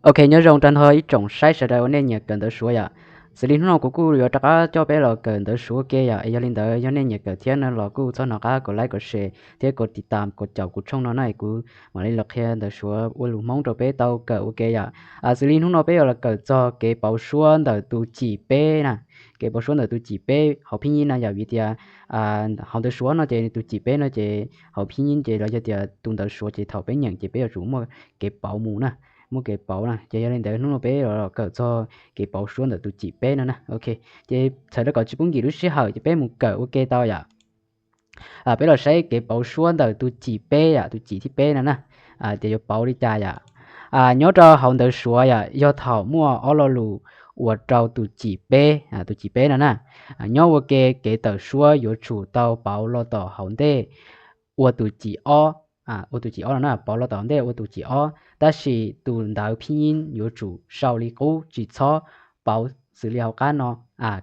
Ok, nyob zoo tag nrho ib tsoom saib sawv daws uas nej nyiam kawm ntawv Suav yom. Xws li hnub no kuv kuj yuav rov qab coj peb los kawm ntawv Suav ua ke yom. Es yog li ntawd yog nej nyiam kawm thiab no los kuj txhob hnov qab kom like, kom share thiab kom tiv tam, kom caum kuv tshooj no na, kuv mam li los qhia ntawv Suav ua lus Hmoob rau peb tau kawm ua ke yom. Xws li hnub no peb yuav los kawm txog kev pauv suab ntawm tus cim peb na. Kev pauv suab ntawm tus cim peb hauv phib nyib na yom, vim tias hauv ntawv Suav no ces tus cim peb no ces hauv phib nyib ces los yog tias tus ntawv Suav ces thaum peb nyeem ces peb yuav tsum muaj kev pauv mus na, muaj kev pauv na. Ces yog li ntawd hnub no peb los kawm txog kev pauv suab ntawm tus cim peb no na. Ok, ces txhawm rau kom tsis pub nkim lub sij hawm ces peb mus kawm ua ke tau yom. Peb los saib kev pauv suab ntawm tus cim peb yom, tus cim thib peb no na, tias yuav pauv li cas yom. Nyob rau hauv ntawv Suav yom, yog thaum muaj ob lo lus uas rau tus cim peb, tus cim peb no na, nyob ua ke kev tawm suab yuav tsum tau pauv los tom hauv ntej ua tus cim ob, ua tus cim ob no na, pauv los tom hauv ntej ua tus cim ob, tab sis tus ntawv phib nyib yuav tsum sau li qub, tsis txhob pauv xws li hauv qab no.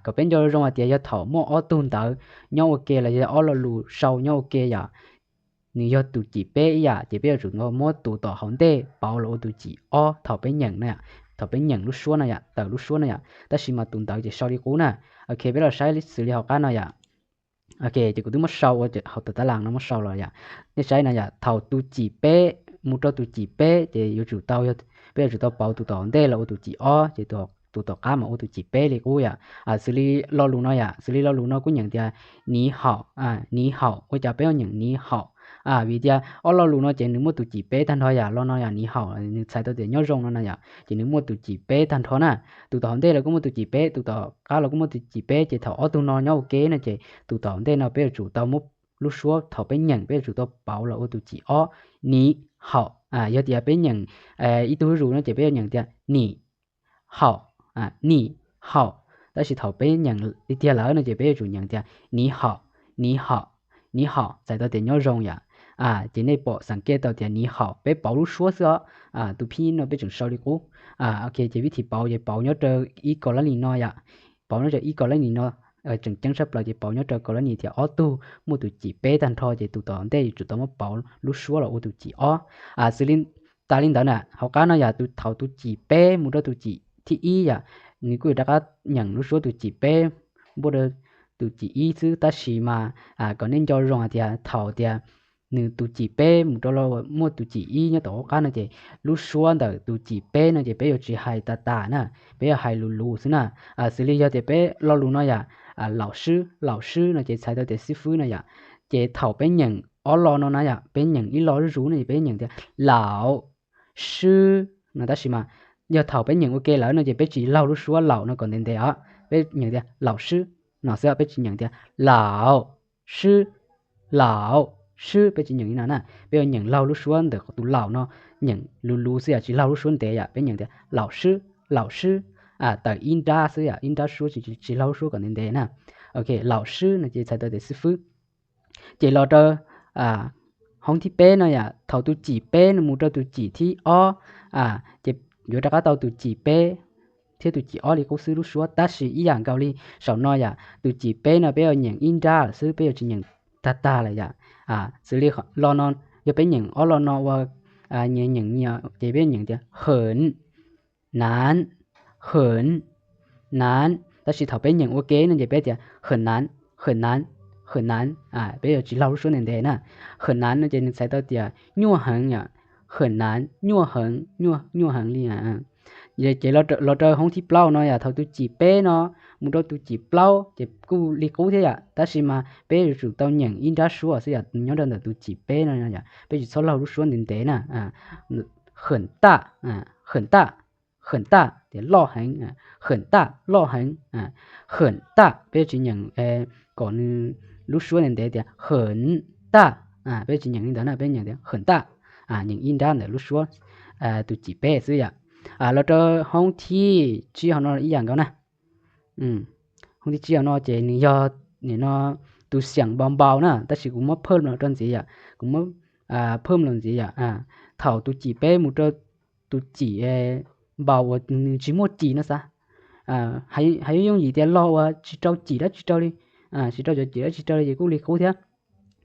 Kom peb nco zoo hais tias yog thaum muaj ob tug ntawv nyob ua ke los yog ob lo lus sau nyob ua ke yom, nws yog tus cim peb ib yam ces peb yuav tsum muab tus tom hauv ntej pauv los ua tus cim ob thaum peb nyeem no, thaum peb nyeem lub suab no yom, tawm lub suab no yom, tab sis mas tus ntawv ces sau li qub na. Ok, peb los saib xws li hauv qab no yom. Ok, ces kuv twb muab sau ua hauv tus tab las no muab sau los yom. Nej saib no yom, thaum tus cim peb mus rau tus cim peb ces yuav tsum tau, peb yuav tsum tau pauv tus tom ntej los ua tus cim ob, ces tus tom qab mas ua tus cim peb li qub yom. Xws li lo lus no yom, xws li lo lus no kuj nyeem tias niv haum, niv haum, ua cas peb ho nyeem niv haum? Vim tias ob lo lus no ces nws muaj tus cim peb tag nrho yom, lo no yom niv haum nws txhais tau tias nyob zoo no na yom, ces nws muaj tus cim peb tag nrho na. Tus tom hauv ntej los kuj muaj tus cim peb, tus tom qab los kuj muaj tus cim peb, ces thaum ob tug no nyob ua ke no ces tus tom hauv ntej no peb yuav tsum tau muab lub suab thaum peb nyeem peb yuav tsum tau pauv los ua tus cim ob, niv haum. Yog tias peb nyeem ib tug zuj zus no ces peb yuav nyeem tias nim haum, nim haum, tab sis thaum peb nyeem li tiag lawm no ces peb yuav tsum nyeem tias niv haum, niv haum, niv haum, txhais tau tias nyob zoo yom. Ces nej pom xav kiaj tau tias niv haum peb pauv lub suab xwb os. Tus phib nyib no peb tseem sau li qub. Ok, ces vib thim pauv ces pauv nyob rau ib kaum lab nim no yom, pauv nyob rau ib kaum lab nim no. Tseem ceeb tshaj plaws ces pauv nyob rau kaum lab nim tias ob tug muaj tus cim peb tag nrho ces tus tom ntej yuav tsum tau muab pauv lub suab los ua tus cim ob. Xws li tas li ntawd na, hauv qab no yom, tus thaum tus cim peb mus rau tus cim thib ib yom, nws kuj yuav rov qab nyeem lub suab tus cim peb npuaj rau tus cim ib xwb, tab sis mas kom nej nco zoo hais tias thaum tias nws tus cim peb mus rau los muaj tus cim ib nyob tom qab no ces lub suab ntawm tus cim peb no ces peb yuav tsis hais tas tas na, peb yuav hais lus lus xwb na. Xws li yog tias peb lo lus no yom, laum swb, laum swb no ces txhais tau tias xib fwb no yom, ces thaum peb nyeem ob lo no na yom, peb nyeem ib lo zuj zus no ces peb nyeem tias laum swb no, tab sis mas yog thaum peb nyeem ua ke lawm no ces peb tsis laug lub suab laum no kom ntev ntev os, peb nyeem tias laum swb no xwb, peb tsis nyeem tias laum swb, laum swb, peb tsis nyeem li no na, peb yuav nyeem laug lub suab ntawm tus laum no, nyeem lus lus xwb yom, tsis laug lub suab ntev yom, peb nyeem tias laum swb, laum swb, tawm ib nrab xwb yom, ib nrab suab, tsis laug lub suab kom ntev ntev na. Ok, laum swb no ces txhais tau tias xib fwb. Ces los rau hoob thib peb no yom, thaum tus cim peb no mus rau tus cim thib ob, ces yuav rov qab tau tus cim peb thiab tus cim ob li qub xwb lub suab, tab sis ib yam nkaus li saum no yom, tus cim peb no peb yuav nyeem ib nrab lawm xwb, peb yuav tsis nyeem tag tag lawm yom. Xws li lo no, yog peb nyeem ob lo no ua nyias nyeem nyias ces peb nyeem tias hwm, nav, hwm, nav, tab sis thaum peb nyeem ua ke no ces peb tias hwm nav, hwm nav, hwm nav, peb yuav tsis laug lub suab ntev ntev na. Hwm nav no ces nws txhais tau tias nyuaj heev yom, hwm nav, nyuaj heev, nyuaj heev li. Ces los rau hoob thib plaub no yom, thaum tus cim peb no mus rau tus cim plaub ces kuj li qub thiab yom, tab sis mas peb yuav tsum tau nyeem ib nrab suab xwb yom, nyob rau ntawm tus cim peb no yom, peb tsis txhob laug lub suab ntev ntev na. Hwm taj, hwm taj, hwm taj tias loj heev, hwm taj loj heev, hwm taj, peb tsis nyeem kom nws lub suab ntev ntev tias hwm taj, peb tsis nyeem li ntawd na, peb nyeem tias hwm taj, nyeem ib nrab ntawm lub suab tus cim peb xwb yom. Los rau hoob thib tsib hauv no ib yam nkaus na. Hoob thib tsib hauv no ces nws yog nim no tus xiam npau npau na, tab sis kuv muab phawj los rau ntxiv yom, kuv muab phawj los ntxiv yom. Thaum tus cim peb mus rau tus cim npau uas nws tsis muaj cim no xav, hais yooj yim tias los uas tsis rau cim dab tsi rau li, tsis rau cov cim dab tsi rau li ces kuj li qub thiab.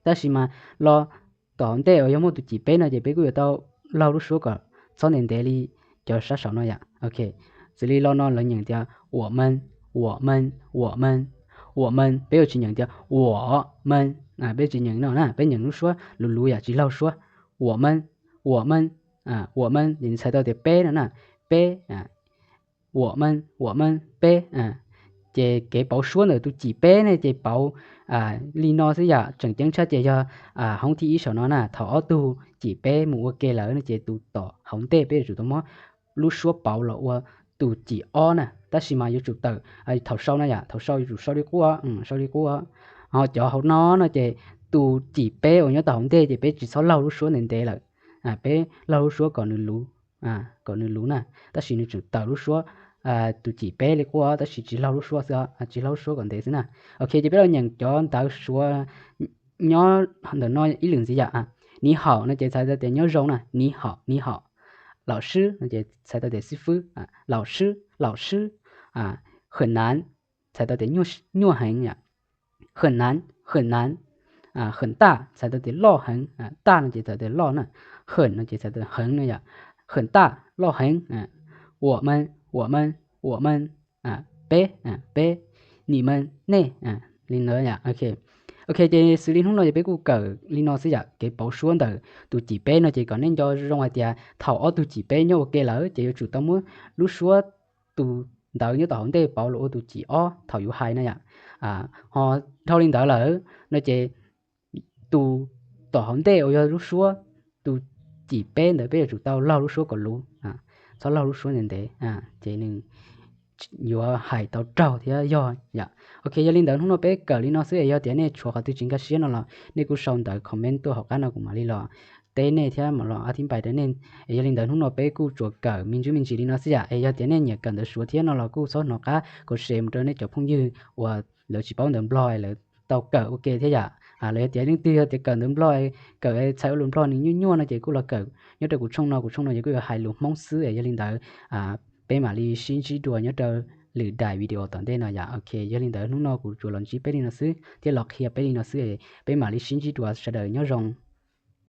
Tab sis mas los tom ntej uas yog muaj tus cim peb no ces peb kuj yuav tau laug lub suab kom txhob ntev ntev li, cov sab saum no yom. Ok, xws li lo no lawv nyeem tias 我们, 我们, 我们, 我们, peb yuav tsis nyeem tias 我们, peb tsis nyeem no na, peb nyeem lub suab luv luv yom, tsis laug suab. 我们, 我们, 我们, ces txhais tau tias peb no na, peb, 我们, 我们, peb. Ces kev pauv suab ntawm tus cim peb ne ces pauv li no xwb yom. Tseem ceeb tshaj ces yog hoob thib ib saum no na, thaum ob tug cim peb mus ua ke lawm no ces tus tom hauv ntej peb yuav tsum tau muab lub suab pauv los ua tus cim ob na, tab sis mas yuav tsum tawm thaum sau na yom, thaum sau yuav tsum sau li qub, sau li qub. Ho cov hauv no no ces tus cim peb uas nyob tau hauv ntej ces peb tsis txhob laug lub suab ntev ntev lawm, peb laug lub suab kom nws luv, kom nws luv na, tab sis nws tseem tawm lub suab tus cim peb li qub tab sis tsis laug lub suab xwb, tsis laug lub suab kom ntev xwb na. Ok, ces peb los nyeem cov ntawv Suav nyob ntawm no ib lwm ntxiv yom. 你好 no ces txhais tau tias nyob zoo na, 你好, 你好. 老师 no ces txhais tau tias xib fwb, 老师, 老师. 很难 txhais tau tias nyuaj heev yom, 很难, 很难. 很大 txhais tau tias loj heev, 大 no ces txhais tias loj na, 很 no ces txhais tias heev no yom, 很大, loj heev. 我们, 我们, 我们, peb, peb. 你们, nej, li ntawd yom. Ok, ces xws li hnub no ces peb kuj kawm li no xwb yom, kev pauv suab ntawm tus cim peb no ces kom nej nco zoo hais tias thaum ob tug cim peb nyob ua ke lawm ces yuav tsum tau muab lub suab tus ntawv nyob tom hauv ntej pauv los ua tus cim ob thaum yus hais na yom. Ho dhau li ntawd lawm no ces tus tom hauv ntej uas yog lub suab tus cim peb ntawd peb yuav tsum tau laug lub suab kom luv, txhob laug lub suab ntev ntev, ces nws yuav hais tau raug thiab yog yom. Ok, yog li ntawd hnub no peb kawm li no xwb es yog tias nej tshuav qhov twg tsis nkag siab no los nej kuj sau ntawv comment tuaj hauv qab no kuv mam li los teb nej thiab mam los a thib npais rau nej. Es yog li ntawd hnub no peb kuj tsuas kawm me ntsis me ntsis li no xwb yom. Es yog tias nej nyiam kawm ntawv Suav thiab no los kuj txhob hnov qab kom share mus rau nej cov phooj ywg uas lawv tsis paub ntawv Nplog lawv tau kawm ua ke thiab yam. Los yog tias leej twg yog tias kawm ntawv Nplog, kawm txhais ua lus Nplog nws nyuaj nyuaj no ces kuj los kawm nyob rau kuv tshooj no, kuv tshooj no ces kuj yuav hais lus Hmoob xwb. Yog li ntawd peb mam li sib ntsib dua nyob rau lwm daim video tom ntej no yom. Ok, yog li ntawd hnub no kuv tsuas los ntsib peb li no xwb thiab los qhia peb li no xwb, peb mam li sib ntsib dua, sawv daws nyob zoo.